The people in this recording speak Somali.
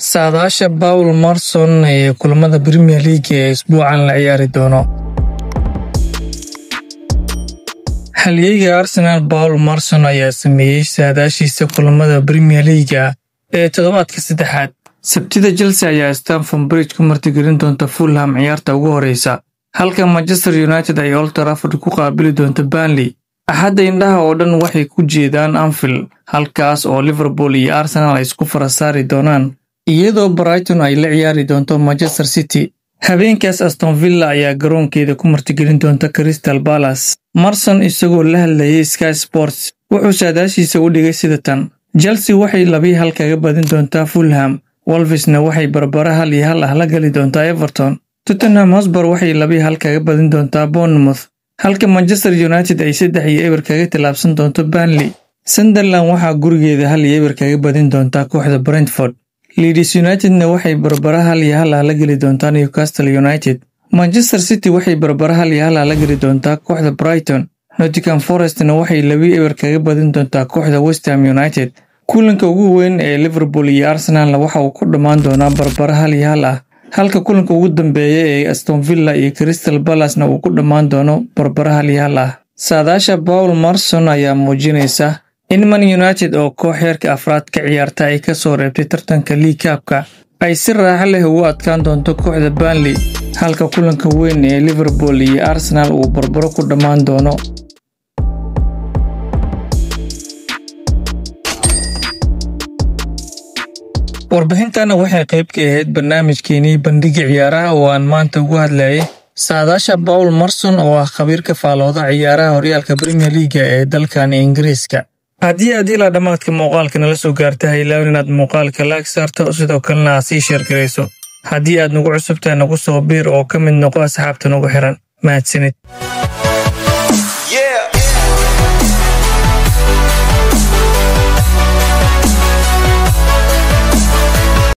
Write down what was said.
Saadaasha Paul Merson ee kulamada Premier League ee isbuucan la ciyaari doono. Halyeyga Arsenal Paul Merson ayaa sameeyey saadaashiisa kulamada Premier League ee toddobaadka saddexaad. Sabtida Chelsea ayaa Stamford Bridge ku martigelin doonta Fulham ciyaarta ugu horeysa, halka Manchester United ay Old Trafford ku qaabili doonto Burnley. Axadda indhaha oo dhan waxay ku jeedaan Anfield, halkaas oo Liverpool iyo Arsenal ay isku fara saari doonaan, iyadoo Brighton ay la ciyaari doonto Manchester City. Habeenkaas Aston Villa ayaa garoonkeeda ku martigelin doonta Crystal Palace. Merson isagoo la hadlayay Sky Sports wuxuu saadaashiisa u dhigay sida tan: Chelsea waxay 2-1 kaga badin doontaa Fulham, Wolvesna waxay barbaro 1-1 ah la gali doontaa Everton. Tottenham Hotspur waxay 2-1 kaga badin doontaa Bournemouth, halka Manchester United ay 3-0 kaga tillaabsan doonto Burnley. Sunderland waxaa gurigeeda 1-0 kaga badin doontaa kooxda Brentford. Leeds Unitedna waxay barbaro 1-1 ah la geli doontaa Newcastle United. Manchester City waxay barbaro 1-1 ah la geli doontaa kooxda Brighton. Nottingham Forestna waxay 2-0 kaga badin doontaa kooxda West Ham United. Kulanka ugu weyn ee Liverpool iyo Arsenalna waxa uu ku dhammaan doonaa barbaro 1-1 ah, halka kulanka ugu dambeeya ee Aston Villa iyo Crystal Palace-na uu ku dhammaan doono barbaro 1-1 ah. Saadaasha Paul Merson ayaa muujinaysa in Man United oo koox heerka afraad ka ciyaarta ay ka soo reebtay tartanka League Cup-ka ay si raaxo leh ugu adkaan doonto kooxda Burnley, halka kulanka weyn ee Liverpool iyo Arsenal uu barbaro ku dhammaan doono. Warbixintana waxay qayb ka ahayd barnaamijkeenii bandhigga ciyaaraha oo aan maanta ugu hadlayay saadaasha Paul Merson oo ah khabiir ka faalooda ciyaaraha horyaalka Premier League ee dalkan Ingiriiska. Haddii aad ilaa dhammaadka muuqaalka nala soo gaartay, ha ilaawin inaad muuqaalka like saarto, sidoo kalena aad sii share garayso. Haddii aad nagu cusubtahay, nagu soo biir oo ka mid noqo asxaabta nagu xiran. Mahadsanid.